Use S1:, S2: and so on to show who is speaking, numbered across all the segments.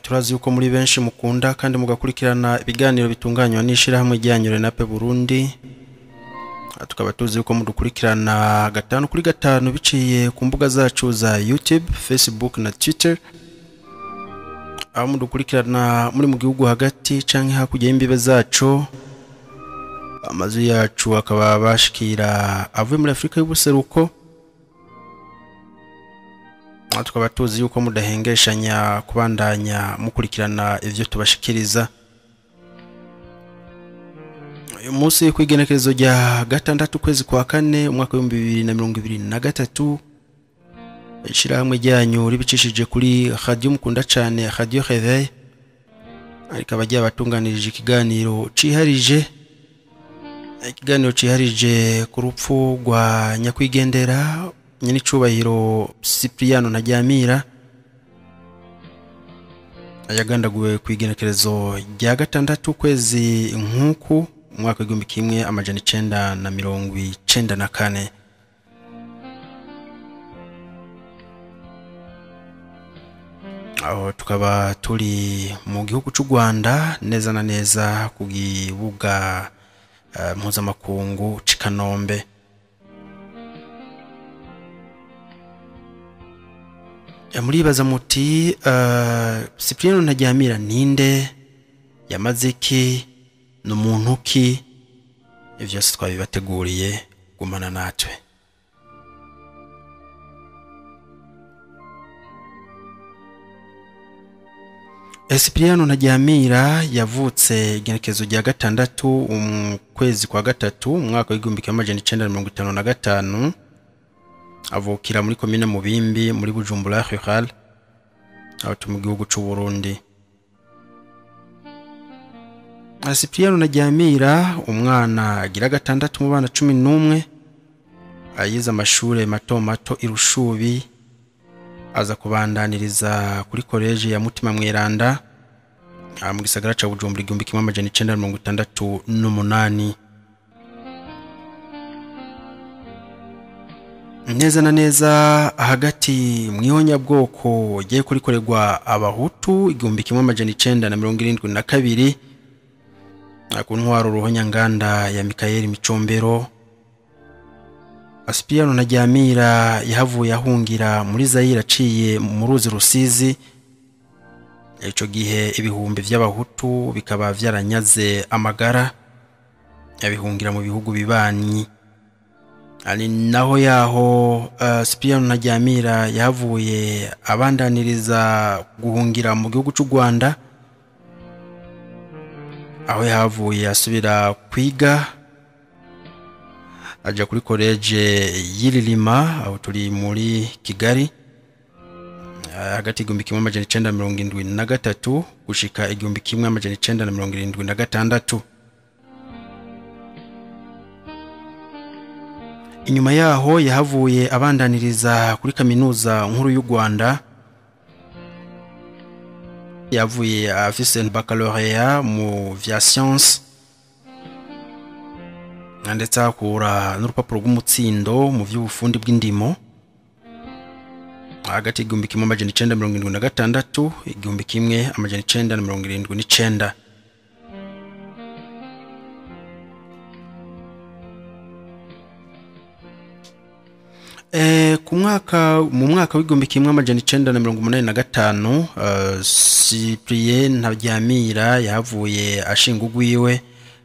S1: Turazi yuko muri benshi mukunda kandi mugakurikirana ibiganiro bitunganywa n'ishirahamwe ryanyu Renape Burundi. Tukaba tuzi yuko mudukurikirana 5 kuri 5 biciye ku mbuga zacu za YouTube, Facebook na Twitter. Aho mudukurikirana muri mu gihugu hagati canke hakurya y'imbibe zacu, amazu yacu akaba bashikira avuye muri Afrika y'ubuseruko. Tukaba tuzi yuko mudahengeshanya kubandanya mukurikirana ivyo tubashikiriza. Uyu munsi kw'igenekerezo rya 6 kwezi kwa 4 umwaka wa 2023, ishirahamwe ryanyu ribicishije kuri radio mukunda cane, Radio Réveil, rikaba ryabatunganirije ikiganiro ciharije, ikiganiro ciharije ku rupfu rwa nyakwigendera nyenicubahiro Cyprien Ntaryamira, yagandaguwe kw'igenekerezo rya 6 kwezi nkuku umwaka 1994. Aho tukaba turi mu gihugu cy'u Rwanda, neza na neza ku kibuga mpuzamakungu c'i Kanombe. Muribaza muti Cyprien Ntaryamira ninde, yamaze iki, ni umuntu ki? Ivyo byose twabibateguriye, gumana natwe. Cyprien Ntaryamira yavutse igenekerezo rya 6 ukwezi kwa 3 umwaka wa 1955, avukira muri komine Mubimbi muri Bujumbura Rural, aho mu gihugu c'u Burundi. Cyprien Ntaryamira umwana agira 6 mu bana 11, ayize amashure mato mato irushubi, aza kubandaniriza kuri college ya Mutima Mweranda mu gisagara ca Bujumbura 1968. Neza na neza hagati mw'ihonyabwoko rye kurikorerwa abahutu 1972 ku ntwaro ruhonyanganda ya Mikayeli Micombero, Cyprien Ntaryamira yahavuye ahungira muri Zaire aciye mu ruzi Rusizi. Ico gihe ibihumbi vy'abahutu bikaba vyaranyaze amagara, yabihungira mu bihugu bibanyi. Ari naho yaho Cyprien Ntaryamira yahavuye abandaniriza guhungira mu gihugu c'u Rwanda, aho yahavuye asubira kwiga aja kuri college y'Irilima, aho turi muri Kigali, hagati 1973 gushika 1976. Inyuma yaho yahavuye abandaniriza kuri kaminuza nkuru y'u Rwanda, yavuye afise baccalauréat mu vya science, ndetse akura n'urupapuro rw'umutsindo mu vy'ubufundi bw'indimo hagati 1976 1979. Ku mwaka mu mwaka w'igihumbi kimwe amajana icenda na mirongo umunani na gatanu, Cyprien Ntaryamira yahavuye ashinga urwiwe,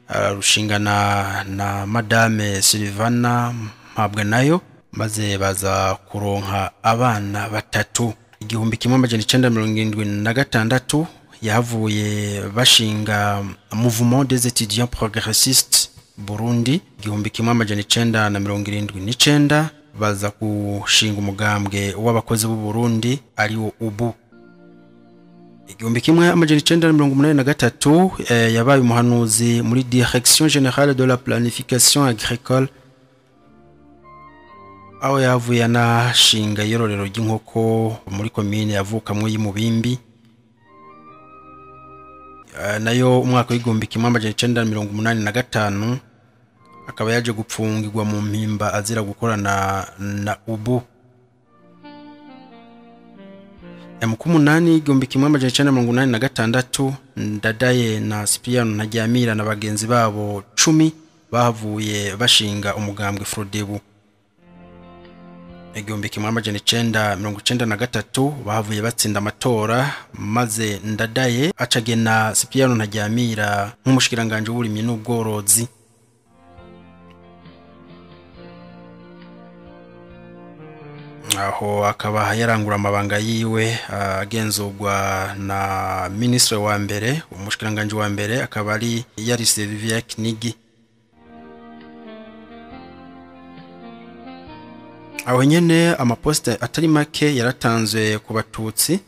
S1: arushingana na Madame Sylvana Mpabwanayo, maze baza kuronka abana batatu. 1976 yahavuye bashinga Mouvement des étudiants progressistes Burundi. 1979 baza gushinga umugambwe w'abakozi b'u Burundi ariwo ubu. 1983 yabaye umuhanuzi muri Direction Générale de la Planification Agricole, aho yavuye anashinga iyororero ry'inkoko muri komine yavukamwo y'Imubimbi. Nayo umwaka w'igihumbi kimwe amajana icenda na mirongo umunani na gatanu akaba yaje gupfungirwa mu mpimba azira gukorana na ubu. Mu kumunani 1986 Ndadaye na Cyprien Ntaryamira na bagenzi babo 10 bahavuye bashinga umugambwe Frodebu. 1993 bahavuye batsinda amatora, maze Ndadaye acagena Cyprien Ntaryamira nk'umushikiranganje w'uburimyi n'ubworozi. Aho akaba yarangura amabanga yiwe agenzurwa na ministre wa mbere, umushikiranganje wa mbere akaba ari yari Sylvia Kinigi. Aho nyene amaposte atari make yaratanzwe ku batutsi,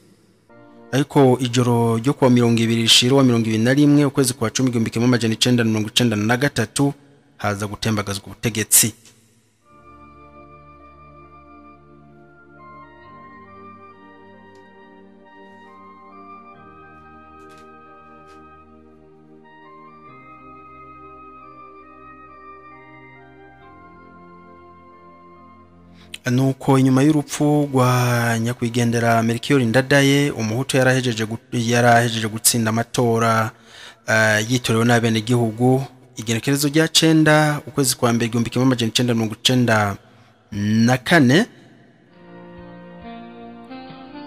S1: ariko ijoro ryo kuwa 20 shiro 21 ukwezi kwa 10 1993 haza gutembagazwa ubutegetsi. Nuko inyuma y'urupfu rwa nyakwigendera Melchior Ndadaye, umuhutu yarahejeje gutsinda amatora yitorewe n'abene gihugu, igenekerezo rya 9 ukwezi kwa mbere 1994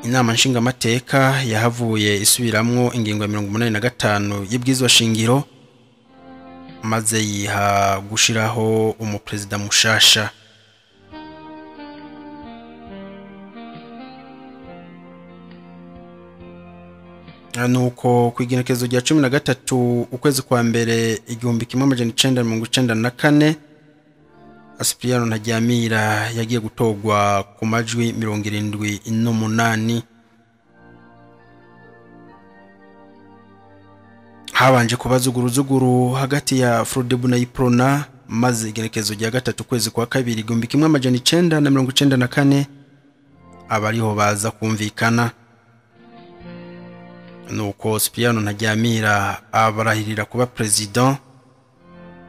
S1: inama nshinga mateka yahavuye isubiramwo ingingo ya 85 y'ibwizwa shingiro, maze yiha gushiraho umuprezida mushasha. Nuko kwigenekezo rya 13 ukwezi kwa mbere 1994 Cyprien Ntaryamira yagiye gutogwa ku majwi 78. Habanje kubazuguruzuguru hagati ya Frodebu na Iprona, maze igenekezo rya 3 ukwezi kwa kabiri 1994 abariho baza kumvikana. Nuko Cyprien Ntaryamira abarahirira kuba president,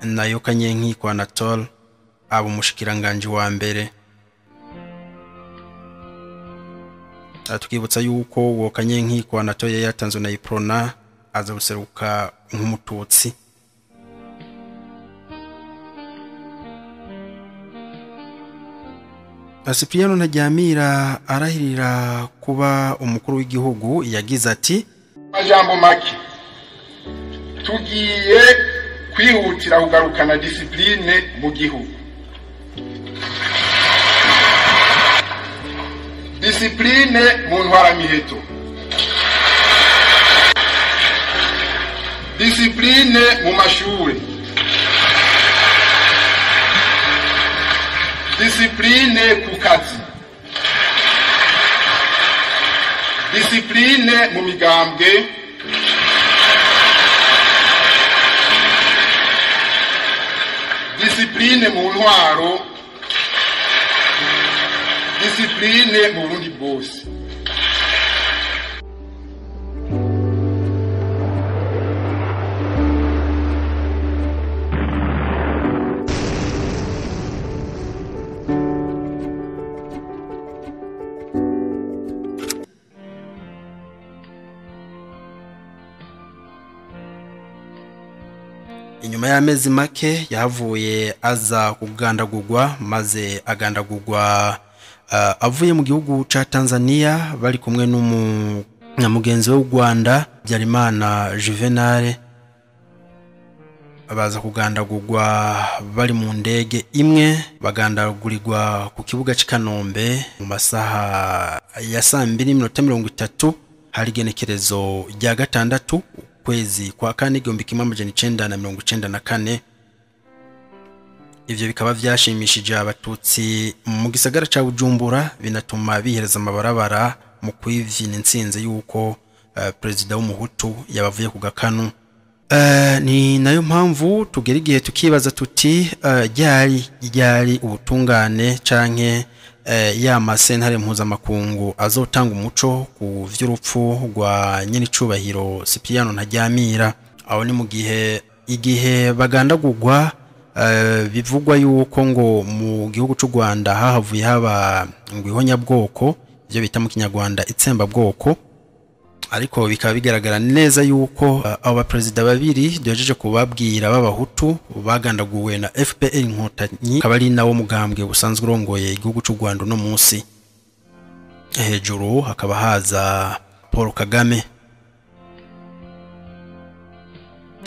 S1: nayo Kanyenkiko Anatole aba umushikiranganje wa mbere. Tukibutsa yuko uwo Kanyenkiko Anatole yatanzwe na Iprona aza guseruka nk'umututsi. Cyprien Ntaryamira arahirira kuba umukuru w'igihugu yagize ati:
S2: Majambo make, tugiye kwihutira kugarukana discipline mu gihugu. Discipline mu ntwaramiheto, discipline mu mashure, discipline ku kazi, discipline mu migambwe, discipline mu ntwaro, discipline mu burundi bwose.
S1: Inyuma y'amezi make yahavuye aza kugandagurwa, maze agandagurwa avuye mu gihugu ca Tanzania bari kumwe na mugenzi we w'u Rwanda Habyarimana Juvenal. Baza kugandagurwa bari mu ndege imwe, bagandagurirwa ku kibuga c'i Kanombe mu masaha ya 2:30, hari igenekerezo rya 6 kwezi kwa kane 1994. Ivyo bikaba vyashimishije abatutsi mu gisagara ca Bujumbura, binatuma bihereza amabarabara mu kwivina intsinzi yuko president w'umuhutu yabavuye ku gakanu. Ni nayo mpamvu tugera igihe tukibaza tuti ryari ubutungane canke ya masentare mpuzamakungu azotanga umuco ku vy'urupfu rwa nyenicubahiro Cyprien Ntaryamira. Aho ni mu gihe igihe bagandagurwa bivugwa yuko ngo mu gihugu c'u Rwanda hahavuye haba ngo ihonyabwoko, ibyo bita mu Kinyarwanda itsembabwoko. Ariko bikaba bigaragara neza yuko abo baperezida babiri duhejeje kubabwira b'abahutu bagandaguwe na FPR Inkotanyi, akaba ari nawo mugambwe usanzwe urongoye igihugu cy'u Rwanda no munsi. Hejuru hakaba haza Paul Kagame.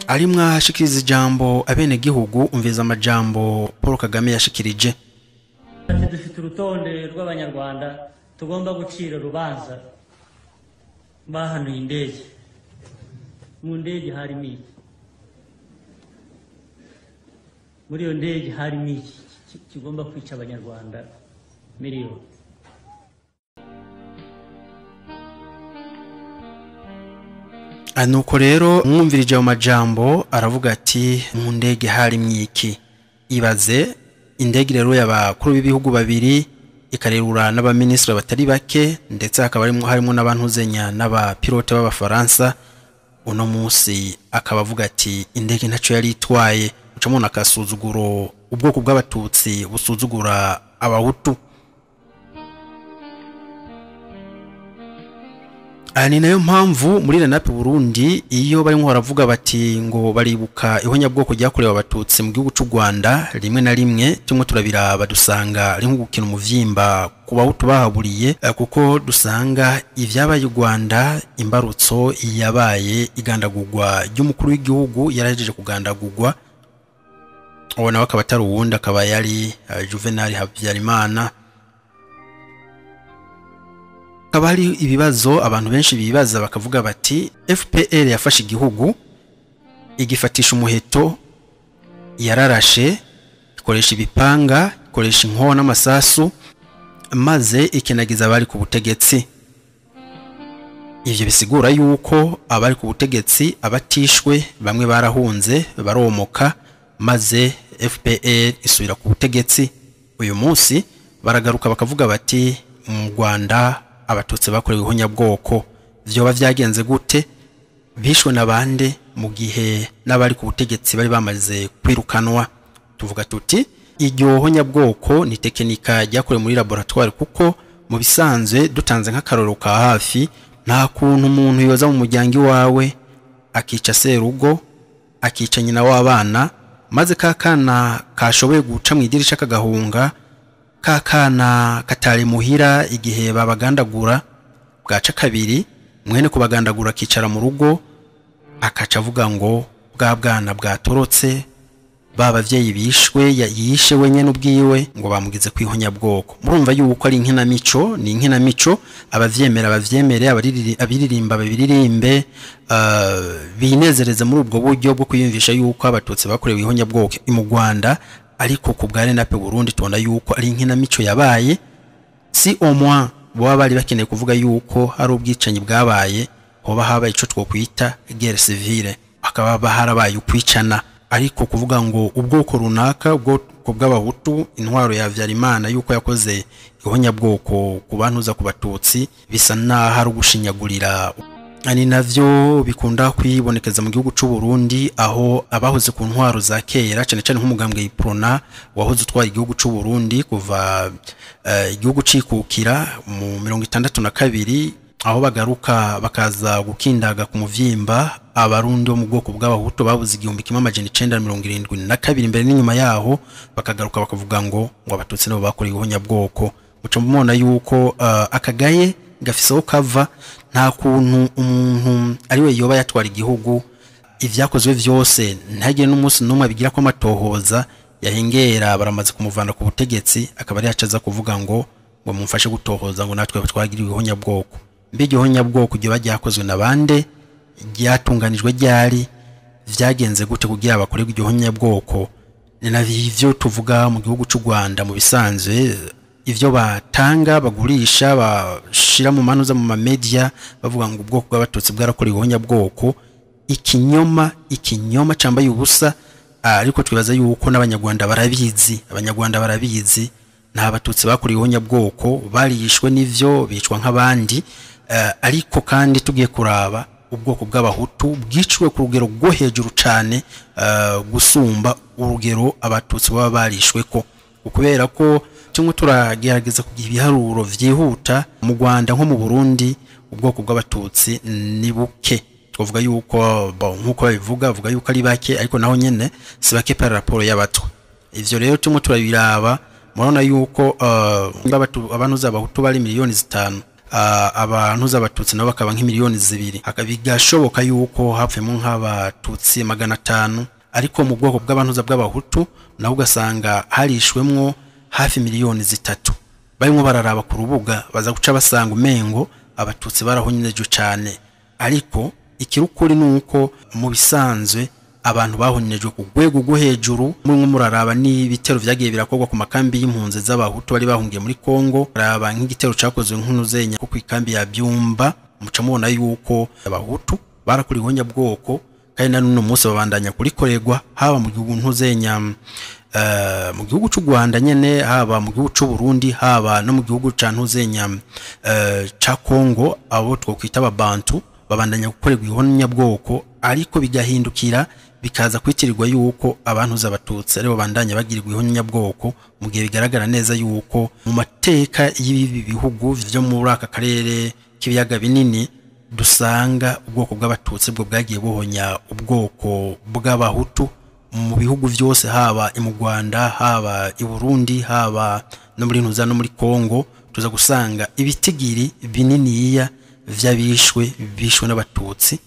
S1: Arimwe ashikiriza ijambo abene gihugu, umviza amajambo Paul Kagame yashikirije.
S3: Dufite urutonde rw'abanyarwanda tugomba gucira urubanza bahanuye indege. Mu ndege harimo iki? Muri iyo ndege harimo iki kigomba kwica abanyarwanda miliyoni?
S1: Nuko rero mwumvirije ayo majambo aravuga ati mu ndege harimo iki? Ibaze indege rero y'abakuru b'ibihugu babiri ikarerura n'abaministre batari bake, ndetse hakaba harimo n'abantuzenya n'abapilote b'abafaransa. Uno munsi akaba avuga ati indege ntaco yari itwaye. Ucamona akasuzuguro ubwoko bw'abatutsi busuzugura abahutu. Ni nayo mpamvu muri RENAPE Burundi iyo barimo baravuga bati ngo baribuka ihonyabwoko ryakorewe abatutsi mu gihugu cy'u Rwanda, rimwe na rimwe tumwe turabiraba dusanga ari nko gukina umuvyimba ku bahutu bahaburiye, kuko dusanga ivyabaye u Rwanda imbarutso yabaye igandagurwa ry'umukuru w'igihugu yarahejeje kugandagurwa, uwo nawe akaba atari uwundi, akaba yari Juvenal Habyarimana. Hakaba hari ibibazo abantu benshi bibaza bakavuga bati FPR yafashe igihugu igifatisha umuheto, yararashe, ikoresha ibipanga, ikoresha inkono n'amasasu, maze ikinagiza abari ku butegetsi. Ivyo bisigura yuko abari ku butegetsi abatishwe bamwe barahunze baromoka, maze FPR isubira ku butegetsi. Uyu munsi baragaruka bakavuga bati mu Rwanda abatutsi bakorewe ihonyabwoko. Vyoba vyagenze gute? Bishwe nabande mu gihe n'abari ku butegetsi bari bamaze kwirukanwa? Tuvuga tuti iryo honyabwoko ni tekinika ryakorewe muri laboratoire, kuko mu bisanzwe dutanze nk'akaroro ka hafi, nta kuntu umuntu yoza mu muryango wawe akica serugo, akica nyina w'abana, maze kakana kashoboye guca mu idirisha kagahunga, kakana katari muhira igihe babagandagura, bwaca kabiri mwene kubagandagura akicara mu rugo akaca avuga ngo bwa bwana bwatorotse, babavyeyi bishwe yishe wenyene ubwiwe ngo bamugize kwihonyabwoko. Murumva yuko ari inkinamico, ni inkinamico, abavyemera bavyemere, abiririmba babiririmbe, binezereze muri ubwo buryo bwo kwiyumvisha yuko abatutsi bakorewe ihonyabwoko mu Rwanda. Ariko ku bwa RENAPE Burundi tubona yuko ari inkinamico yabaye. Si au moins baba bari bakeneye kuvuga yuko hari ubwicanyi bwabaye, hoba habaye ico twokwita guerre civile, akaba harabaye ukwicana. Ariko kuvuga ngo ubwoko runaka, ubwoko bw'abahutu, intwaro ya Habyarimana yuko yakoze ihonyabwoko ku bantuza ku batutsi, bisa naho ari ugushinyagurira. Ani navyo bikunda kwibonekeza mu gihugu c'u Burundi, aho abahoze ku ntwaro za kera cyane cyane nk'umugambwe Iprona wahoze utwara igihugu c'u Burundi kuva igihugu cikukira mu 62, aho bagaruka bakaza gukindaga ku muvyimba abarundi bo mu bwoko bw'abahutu babuze 1972 imbere n'inyuma yaho, bakagaruka bakavuga ngo abatutsi nabo bakorewe ihonyabwoko. Muco mubona yuko akagaye gafise kava, nta kuntu umuntu ari we yoba yatwara igihugu ivyakozwe vyose ntagire n'umunsi n'umwe abigira ko amatohoza yahengera, baramaze kumuvana ku butegetsi, akaba ari yacaza kuvuga ngo mumfashe gutohoza ngo natwe twagiriwe ihonyabwoko. Mbega ihonyabwoko ryo bajyakozwe na bande? Ryatunganijwe ryari? Vyagenze gute kugira bakorerwe iryo honyabwoko? Ni navyo tuvuga mu gihugu c'u Rwanda. Mu bisanzwe ivyo batanga bagurisha bashira mu manuza mu media bavuga ngo ubwoko bw'abatutsi bwarakorewe ihonyabwoko, ikinyoma cambaye ubusa. Ariko twibaza yuko n'abanyarwanda barabizi, abanyarwanda barabizi, nta batutsi bakorewe ihonyabwoko, barishwe n'ivyo bicwa nk'abandi. Ariko kandi tugiye kuraba ubwoko bw'abahutu bwiciwe ku rugero rwo hejuru cyane gusumba urugero abatutsi baba barishwe ko, Kubera ko tumwe turagerageza kugira ibiharuro vyihuta mu Rwanda nko mu Burundi, ubwoko bw'abatutsi ni buke. Twavuga yuko nkuko babivuga avuga yuko ari bake, ariko naho nyene si bake par rapport y'abatwa. Ivyo rero tumwe turabiraba, murabona yuko abantu z'abahutu bari 5 miliyoni, abantu z'abatutsi nabo bakaba nk'2 miliyoni, bigashoboka yuko hapfemo nk'abatutsi 500, ariko mu bwoko bw'abantu bw'abahutu naho ugasanga harishwemwo hafi 3 miliyoni. Barimo bararaba ku rubuga baza guca basanga umengo abatutsi barahonyeje cyane, ariko ikirukuri nuko mu bisanzwe abantu bahonejwe ku rwego rwo hejuru. Murimo muraraba n'ibitero vyagiye birakorwa ku makambi y'impunzi z'abahutu bari bahungiye muri Kongo, raba nk'igitero cakozwe nk'unuzenya ku ikambi ya Byumba, muca mubona yuko abahutu barakuriwe ihonyabwoko, kandi na n'uno munsi babandanya kurikorerwa, haba mu gihugu ntuzenya mu gihugu cy'u Rwanda nyene, haba mu gihugu cy'u Burundi, haba no mu gihugu ca ntuzenya ca Kongo. Abo twokwita ababantu babandanya gukorerwa ihonyabwoko, ariko bigahindukira bikaza kwitirirwa yuko abantu z'abatutsi aribo bandanya bagirirwa ihonyabwoko, mu gihe bigaragara neza yuko mu mateka y'ibi bihugu vyo muri aka karere k'ibiyaga binini dusanga ubwoko bw'abatutsi bwo bwagiye buhonya ubwoko bw'abahutu mu bihugu byose, haba mu Rwanda, haba i Burundi, haba no muri ntuza no muri Kongo. Tuza gusanga ibitigiri bininiya vy'abishwe bishwe n'abatutsi.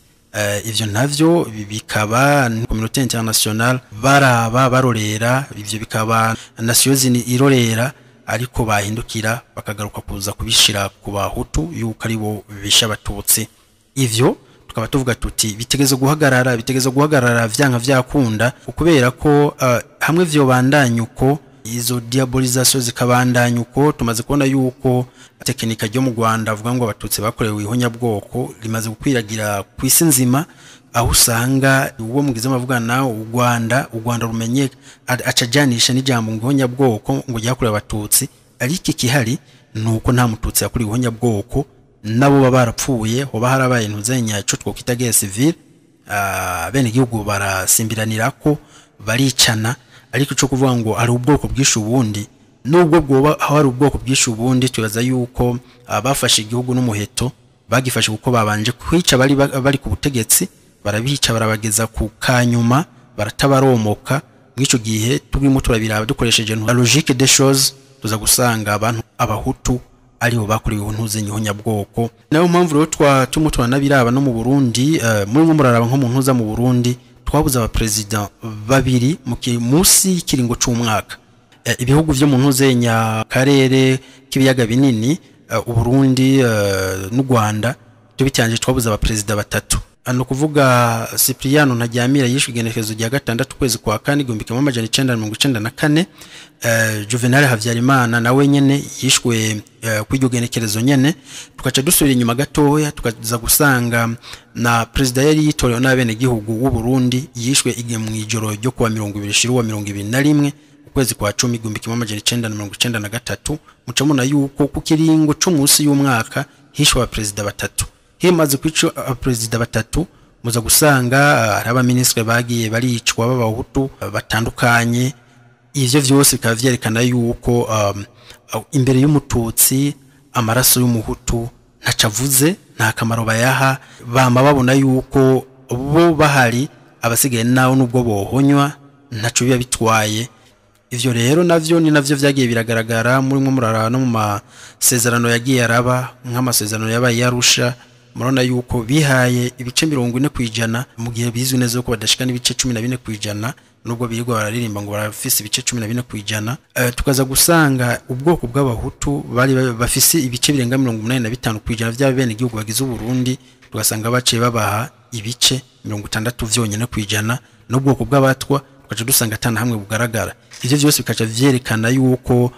S1: Ivyo navyo bikaba communauté internationale baraba barorera, ivyo bikaba Nations Unies irorera, ariko bahindukira bakagaruka kuza kubishira ku bahutu yuko ari bo bisha abatutsi. Ivyo tukaba tuvuga tuti bitegezo guhagarara, bitegezo guhagarara vyanka vyakunda, kubera ko hamwe vyo bandanya uko, izo diabolisation zikabandanya uko, tumaze kubona yuko tekinika ryo mu Rwanda avuga ngo abatutsi bakorewe ihonyabwoko rimaze gukwiragira ku isi nzima, aho usanga uwo mugize amavugana u Rwanda rumenye acajanisha n'ijambo ngo ihonyabwoko ngo ryakorewe abatutsi. Ariko ikihari nuko nta mututsi yakorewe ihonyabwoko, nabo baba barapfuye, hoba harabaye ntuzenya ico twokwita guerre civile, bene igihugu barasimbiranirako baricana. Ariko ico kuvuga ngo hari ubwoko bwishe ubundi, nubwo bwoba aho hari ubwoko bwishe ubundi, twibaza yuko abafashe igihugu n'umuheto bagifashe kuko babanje kwica bari ku butegetsi, barabica barabageza ku kanyuma, baratabaromoka. Mw'ico gihe turimo turabiraba dukoresheje la logique des choses, tuza gusanga abantu abahutu aribo bakorewe ntuze nyihonyabwoko. Nayo mpamvu rero twa turimo turanabiraba no mu Burundi. Muri mwe muraraba nko mu ntuza mu Burundi twabuze abapresident babiri mu munsi y'ikiringo c'umwaka. Ibihugu vyo mu ntuzenya karere k'ibiyaga binini, Uburundi n'u Rwanda tubitanje, twabuze abapresident batatu. Ano kuvuga Cipriano Ntaryamira yishwe igenekerezo rya 6 kwezi kwa kane 1994, Juvenal Havyarimana nawe nyene yishwe kw'iryo genekerezo nyene. Tukaca dusubira inyuma gatoya tukaza gusanga na president yari yitorewe n'abene gihugu w'u Burundi yishwe igihe mu ijoro ryo kuwa 20 shiruwa 21 ukwezi kwa 10 1993. Muca mubona yuko ku kiringo c'umunsi y'umwaka hishwe abaperezida batatu. Himaze kwica abaperezida batatu, muza gusanga hari abaminisitiri bagiye baricwa b'abahutu batandukanye. Ivyo vyose bikaba vyerekana yuko imbere y'umututsi amaraso y'umuhutu ntacavuze, nta kamaro bayaha. Bama babona yuko bo bahari, abasigaye nawe nubwo bohonywa ntaco biba bitwaye. Ivyo rero navyo ni navyo vyagiye biragaragara muri mwe murara no mu masezerano yagiye araba, nk'amasezerano yabaye yarusha. Murabona yuko bihaye ibice 40% mu gihe bizwi neza ko badashika n'ibice 14%, nubwo birirwa bararirimba ngo barafise ibice 14%. Tukaza gusanga ubwoko bw'abahutu bari bafise ibice birenga 85% by'abene igihugu bagize Uburundi, tugasanga baciye babaha ibice 60 vyonyene kwijana, n'ubwoko bw'abatwa tukaca dusanga atana hamwe bugaragara. Ivyo vyose bikaca vyerekana yuko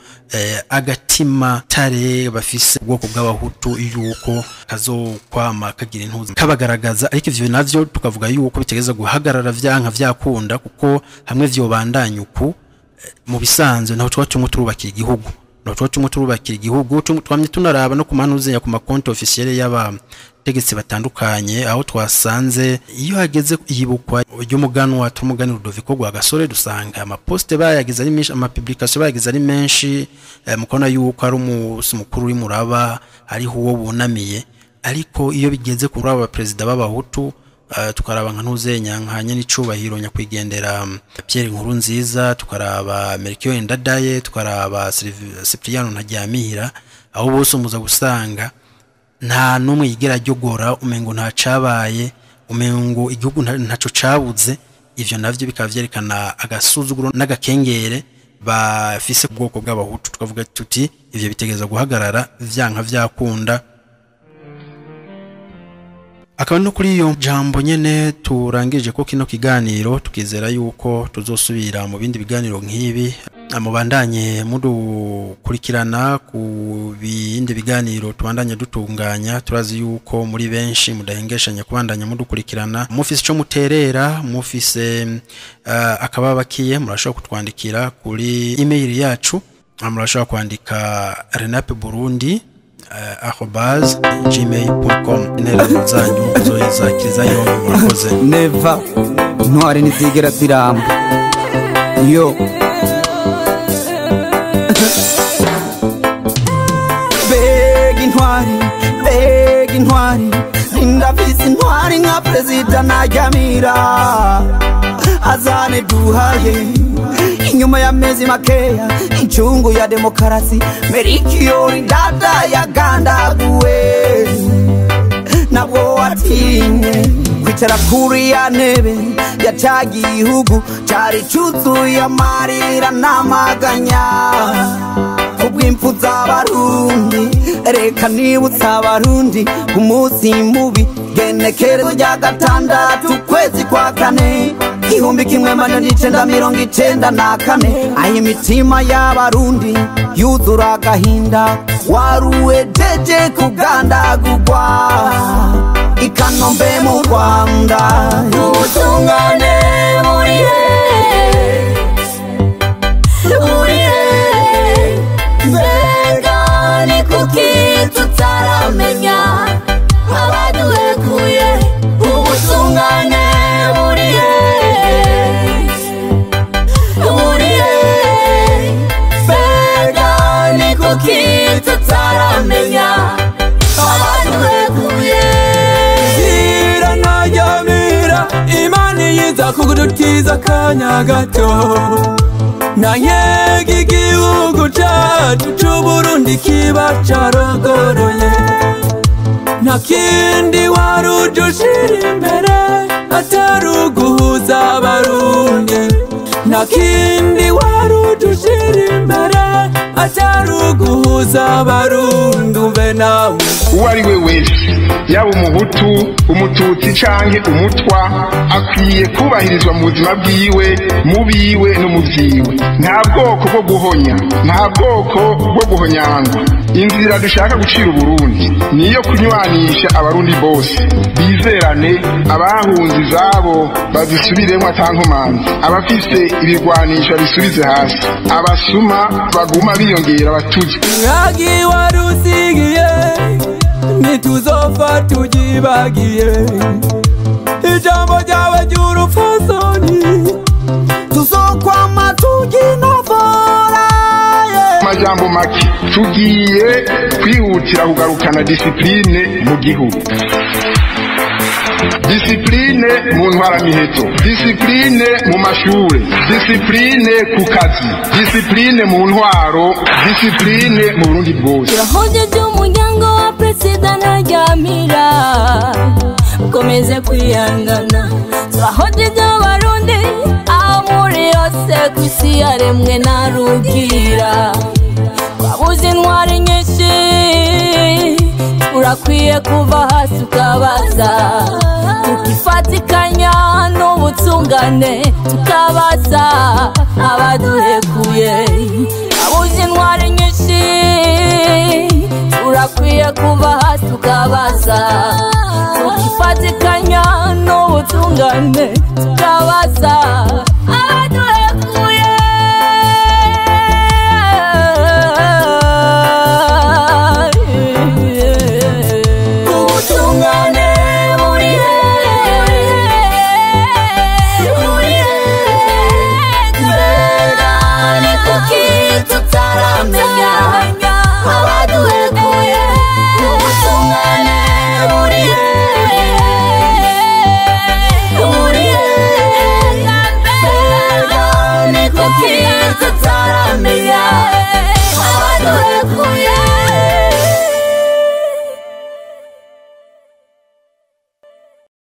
S1: agatima tare bafise ubwoko bw'abahutu yuko kazokwama kagira intuzi kabagaragaza. Ariko ivyo navyo tukavuga yuko bitegeza guhagarara vyanka vyakunda, kuko hamwe vyobandanya uku, mu bisanzwe naho tuba tumwe turubakira igihugu, naho tuba tumwe turubakira igihugu. Twamye tunaraba no ku manuzenya ku makonti officiel y'aba bategetsi batandukanye, aho twasanze iyo hageze yibukwa ry'umuganwa tumugani Rudoviko Rwagasore dusanga amaposte bayagize ari menshi, amapublication bayagize ari menshi, mukona yuko ari umusi mukuru uri muraba hariho uwo bunamiye. Ariko iyo bigeze kuri aba president b'abahutu, tukaraba nka ntuzenya nkanye n'icubahiro nyakwigendera Pierre Nkurunziza, tukaraba Melchior Ndadaye, tukaraba Cyprien Ntaryamira, aho bose muza gusanga nta numwe yigera ajyogora, umengo nta cabaye, umengo igihugu ntaco cabuze. Ivyo navyo bikaba vyerekana agasuzuguro n'agakengere bafise ku bwoko bw'abahutu. Tukavuga tuti ivyo bitegeza guhagarara vyanka vyakunda. Akaba no kuri iyo jambo nyene turangije ko kino kiganiro, tukizera yuko tuzosubira mu bindi biganiro nk'ibi. Mubandanye mudukurikirana ku bindi biganiro tubandanye dutunganya. Turazi yuko muri benshi mudahengeshanya kubandanya mudukurikirana, mufise ico muterera, mufise akababakiye, murashobora kutwandikira kuri email yacu. Murashobora kwandika renapeburundi@gmail.com. Intererano zanyu zoyizakiriza yombi. Murakoze.
S4: Neva intwari ntizigera ziramba yo. Mbega intwari, mbega intwari, ndafise intwari nka perezida Ntaryamira azane duhaye inyuma y'amezi makeya incungu ya demokarasi. Melchior Ndadaye yagandaguwe nabwo watinye kwicara kuri ya ntebe ya ca gihugu cari cuzuye amarira n'amaganya kubw'impfu z'abarundi. Reka nibutsa abarundi umunsi mubi, genekerezo rya 6 ukwezi kwa 4 1994, aho imitima y'abarundi yuzura agahinda, waruwejeje kugandagurwa i Kanombe mu Rwanda.
S5: Ubutungane buri he, buri he? Mbega ni kuki tutaramenya abaduhekuye? Ubutungane buri he, buri he? Mbega ni kuki tutaramenya abaduhekuye?
S6: Zira Ntaryamira, Imana iza kugudutiza akanya gato, nanyega igihugu cacu c'Uburundi kiba carogoroye. Nta kindi wari uje ushira imbere atari uguhuza abarundi, nta kindi wari uje ushira imbere atari uguhuza abarundi. Umve nawe,
S2: uwo ari we wese, yaba umuhutu, umututsi canke umutwa, akwiye kubahirizwa mu buzima bwiwe, mu biwe no mu vyiwe. Nta bwoko bwo guhonya, nta bwoko bwo guhonyangwa. Inzira dushaka gucira Uburundi niyo kunywanisha abarundi bose, bizerane, abahunze izabo bazisubiremwo atankomanzi, abafise ibigwanisho bisubize hasi, abasuma baguma biyongera batuzwe.
S6: Mwagi warusigiye ntituzopfa tugibagiye, ijambo ryawe ry'urupfasoni
S4: tuzokwama tuginovora.
S2: Majambo make, tugiye kwihutira kugarukana disipline mu gihugu, disipline mu ntwaramiheto, disipline mu mashure, disipline ku kazi, disipline mu ntwaro, disipline mu Burundi bwose.
S5: Turahojeje umuryango wa perezida Ntaryamira, ukomeze kwihangana. Turahojeje abarundi aho muri yose ku isi yaremwe na Rugira. Twabuze intwari nyinshi, urakwiye kuva hasi ukabaza, tukifatikanya n'ubutungane tukabaza abaduhekuye. Twabuze intwari nyinshi, urakwiye kuva hasi ukabaza, tukifatikanya n'ubutungane.